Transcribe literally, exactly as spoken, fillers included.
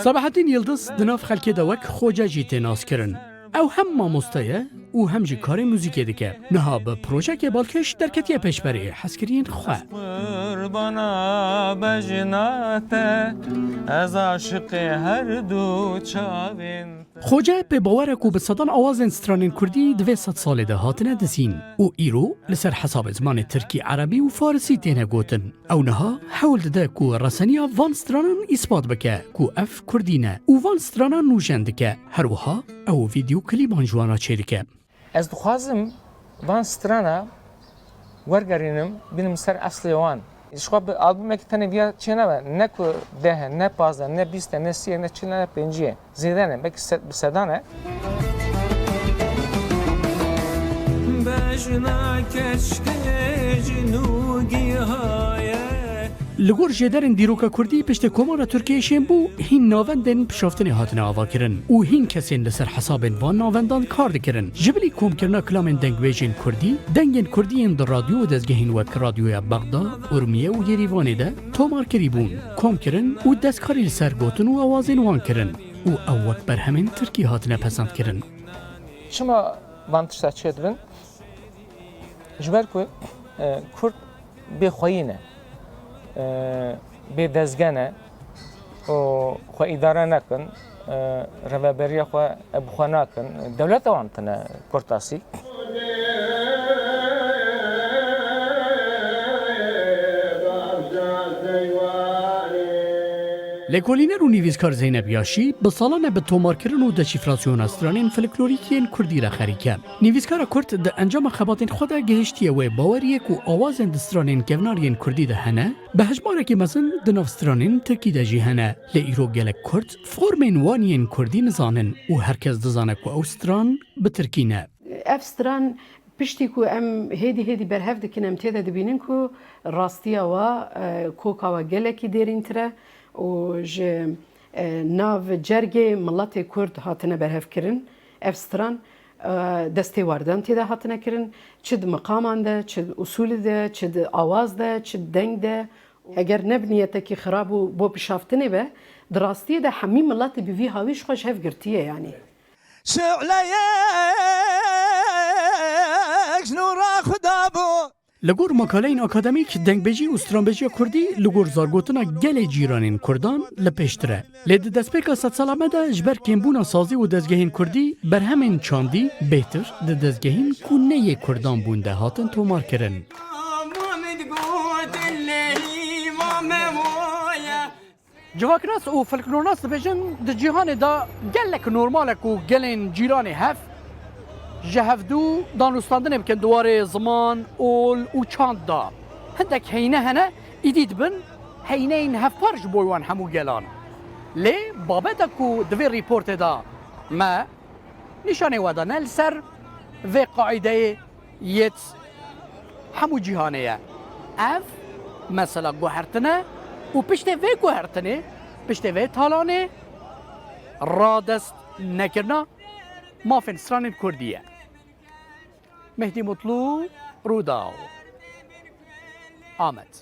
Sabahattin Yildiz di nav xelkê de wek xoce jî tê naskirin. Ew hem mamoste ye û hem jî karê muzîkê dike. Niha bi projeyeke balkêş derketiye pêşberê hezkiriyên xwe. Qurbana bejna te, ez aşiqê her du çavên te. Xoce pê bawer e ku bi sedan awazên stranên kurdî di vê sedsalê de hatine dizîn û îro li ser hesabê zimanê tirkî, erebî û farisî têne gotin. Ew niha hewl dide ku reseniya van stranan îspat bike ku ev kurdî ne û van stranan nûjen dike. Her wiha ew vîdeo klîban ji wan re çêdike. Ez dixwazim van strana wergerînim, bînim ser eslê wan. Ji xwe bi albumekî tenê viya çênabe, ne ku deh e, ne pazdeh, ne bîst e, ne sî ye, ne çil e, ne pêncî ye. Zêde ne, belkî se-, bi sedan e. Bejna keşkê ji nû gihaye. Li gor jêderên dîroka kurdî, piştê Komara Tirkiyê şên bû, hîn navendên pişaftinê hatine avakirin û hîn kesên li ser hesabên van navendan kar dikirin. Ji bilî komkirina kilamên dengbêjên kurdî, dengên kurdî yên di radyo û dezgehên wek Radyoya Bexda, Urmiye û Yerîvanê de tomar kirî bûn, kom kirin û destkarî li ser gotin û awazên wan kirin û ew wek berhemên tirkî hatine pesend kirin. Çima van tişta çêdibin? Ji ber ku, e, Kurd bê xweyî ne, e, bê dezge ne û xwe îdare nakin, e, rêveberiya xwe bi xwe nakin. Dewleta wan tine kurtasî. Lêkolîner û nivîskar Zeynep Yaşî bi salan e bi tomarkirin û deşîfrasyona stranên folklorîk yên kurdî re xerîk e. Nivîskara kurd di encama xebatên xwe de gihiştiye wê baweriyê ku awazên di stranên kevnar yên kurdî de hene, bi hejmarekî mezin di nav stranên tirkî de jî hene. Lê îro gelek kurd formên wan yên kurdî nizanin û her kes dizane ku ew stran bi tirkî ne. Ev stran piştî ku em hêdî hêdî berhev dikin, em tê de dibînin ku rastiya wa, e, koka wa gelekî dêrîntir e û ji, e, nav cergê miletê kurd hatine berhevkirin. Ev stran, e, destêwardan tê de hatine kirin. Çi di miqaman de, çi di usulî de, çi di awaz de, çi di deng de. Eger ne bi niyetekî xirab û bo pişaftinê be, di rastiyê de hemî miletê bi vî hawî ji xwe ji hev girtiye, yanî. Şi'leyek ji nûra Xuda bû. Li gor makaleyên akademîk, dengbêjî û stranbêjiya kurdî li gor zargotina gelê cîranên kurdan li pêştir e. Lê di destpêka sedsala me de ji ber kêmbûna sazî û dezgehên kurdî, berhemên çandî bêhtir di dezgehên ku ne yê kurdan bûn de hatin tomarkirin. Civaknas û folklornas dibêjin, di cîhanê de gelek normal e ku gelên cîranê hev ji hevdû danûstandinê bikin di warê ziman, ol û çand de. Hindek heyne hene, îdî dibin heyneyên hevpar ji bo wan hemû gelan. Lê babeta ku di vê rîportê de me nîşanê we dane li ser vê qaîdeyê yêt hemû cîhanê ye. Ev mesela guhertin e û piştê vê guhertinê, piştê vê talanê radest nekirina mafên stranên kurdî ye. Mehdî Mutlu, Rûdaw, Amed.